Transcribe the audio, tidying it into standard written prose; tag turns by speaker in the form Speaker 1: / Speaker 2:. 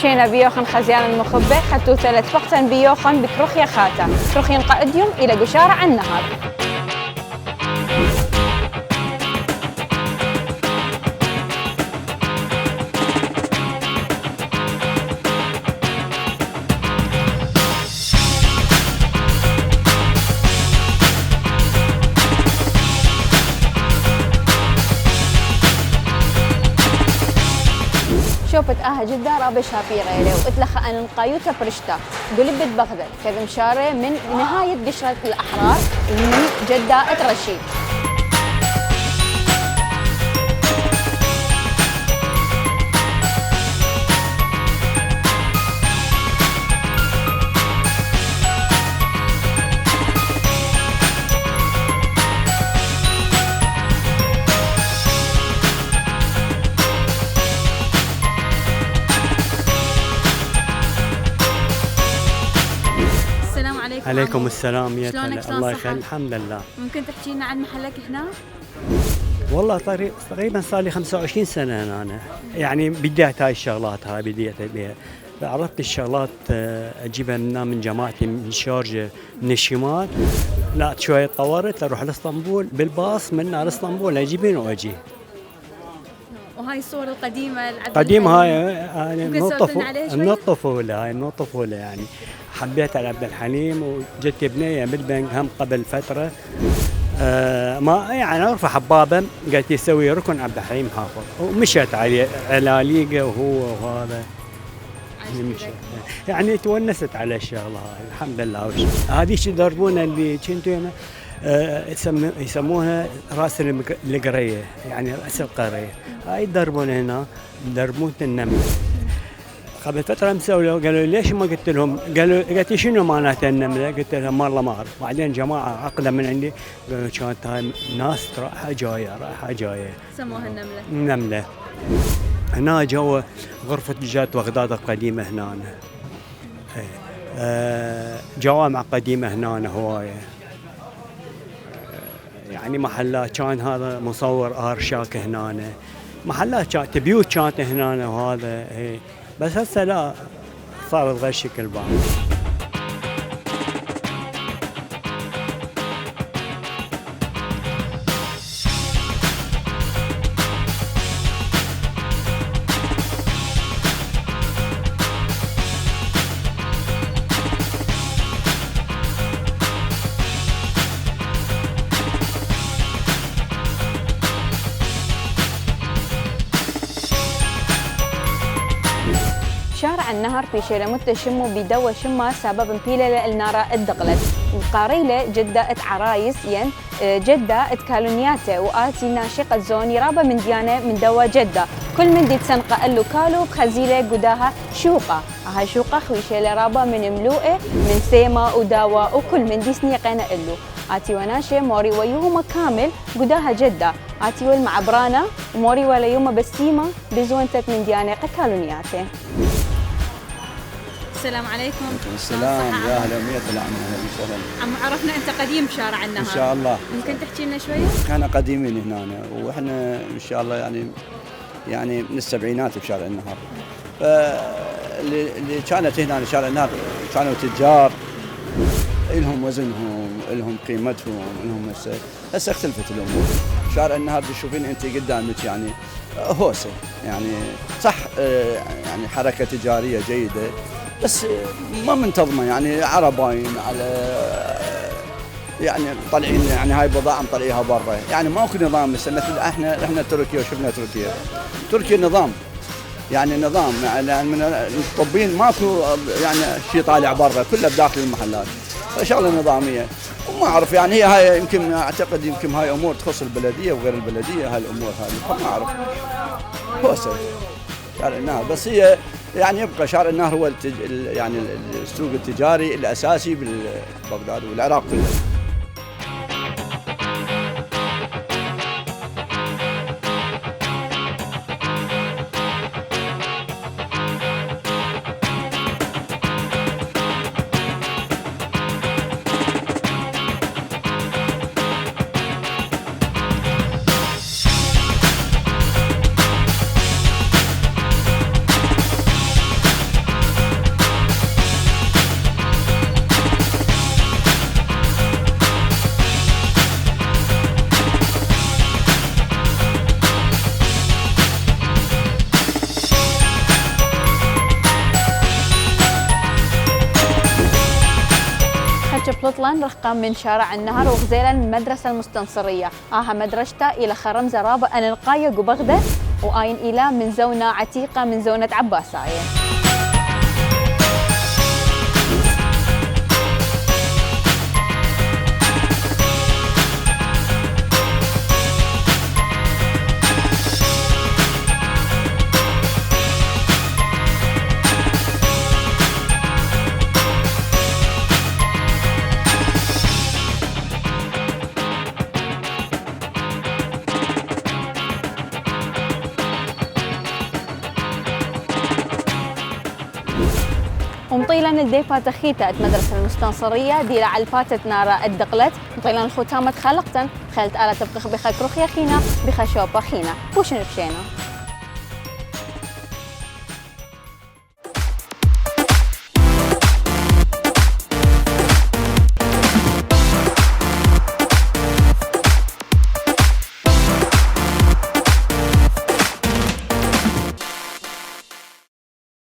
Speaker 1: شينا بيوخن خزيان المخبة خدتو ثلاث وقتا بيوخن بكروخيا خاتا كروخين قائديوم إلى قشارة عن النهر. شوفت جدة رابي شابي غيره واتلخى أن القايوتة برشتا قلبت بغداد كذا مشارة من نهاية قشرة الأحرار ومن جدة اترشيد.
Speaker 2: عليكم السلام يا الله يخليك. الحمد لله.
Speaker 1: ممكن تحكي لنا عن محلك هنا؟
Speaker 2: والله تقريبا صار لي 25 سنه انا يعني بديت هاي الشغلات بديت بها. عرفت الشغلات اجيبها من جماعتي من الشارجه من الشمال. لا شويه تطورت اروح لاسطنبول بالباص من اسطنبول اجيبين واجي.
Speaker 1: وهاي الصور القديمه
Speaker 2: قديمه هاي من الطفوله هاي من الطفوله يعني. حبيت على عبد الحليم وجت بنيه بالبنك هم قبل فتره ما يعني عرفه حبابه قالت يسوي ركن عبد الحليم حافظ ومشيت على ليقه وهو وهذا يعني تونست على الشغله هاي الحمد لله. هذه يدربونا اللي كنتوا هنا يسموها راس القريه يعني راس القريه هاي يدربونا هنا يدربون النمل. قبل فترة مسوي قالوا ليش ما قلت لهم؟ قالت لي شنو معناته النملة؟ قلت لهم والله ما أعرف. بعدين جماعة عقلة من عندي قالوا كانت هاي ناس رايحة جاية
Speaker 1: سموها النملة.
Speaker 2: النملة. هنا جوا غرفة جات بغداد القديمة هنا. جوامع قديمة هنا هواية. يعني محلات كان هذا مصور آرشاك هنا. محلات كانت بيوت كانت هنا وهذا بس هسه لا صارت غير شكل بعض.
Speaker 1: شارع النهر في شيلموت شمو بدوا شما سبب بيلة النارة الدقلت وقاريلة جدة عرايس ين جدة كالونياته وآتي ناشقة زوني رابة من ديانة من دوا جدة كل من دي تسنقة اللو كالو بخزيلة قداها شوقة هاي شوقة خويشيلة رابة من ملوءة من سيمة وداوة وكل من دي سنيقين اللو آتي وناشة موري ويوم كامل قداها جدة آتي والمعبرانة وموري ولا يوم بسيمة بزونتك من ديانة كالونياته. السلام عليكم.
Speaker 3: السلام يا اهلا ومية العام اهلا وسهلا.
Speaker 1: عم عرفنا انت قديم بشارع النهر.
Speaker 3: ان شاء الله.
Speaker 1: ممكن تحكي لنا شويه؟
Speaker 3: احنا قديمين هنا واحنا ان شاء الله يعني من السبعينات بشارع النهر. اللي كانت هنا شارع النهر كانوا تجار لهم وزنهم لهم قيمتهم لهم هسه اختلفت الامور. شارع النهر تشوفين انت قدامك يعني هوسه يعني صح يعني حركه تجاريه جيده بس ما منتظمه يعني عرباين على يعني طالعين يعني هاي بضاعه مطلعيها برا يعني ماكو نظام مثل احنا رحنا تركيا وشفنا تركيا نظام يعني نظام يعني من الطبين ماكو يعني شيء طالع برا كله بداخل المحلات فشغله نظاميه وما اعرف يعني هي هاي يمكن اعتقد يمكن هاي امور تخص البلديه وغير البلديه هاي الامور هذه ما اعرف هوسه شارع النهر بس هي يعني يبقى شارع النهر هو يعني السوق التجاري الاساسي ببغداد والعراق كله.
Speaker 1: بطلن رخقان من شارع النهر وغزيلا المدرسة المستنصرية مدرسة إلى خرمزة رابع أن القاية وبغدة وآين إلى من زونة عتيقة من زونة عباساية. ومطيلا الديفا تخيتا مدرسة المستنصرية دي على الباتت نارا الدقلت مطيلا الختامة خلقتن خلت آلة تبقخ بخا كروخيا خينا بخا شوبا خينا بوشن بشينا.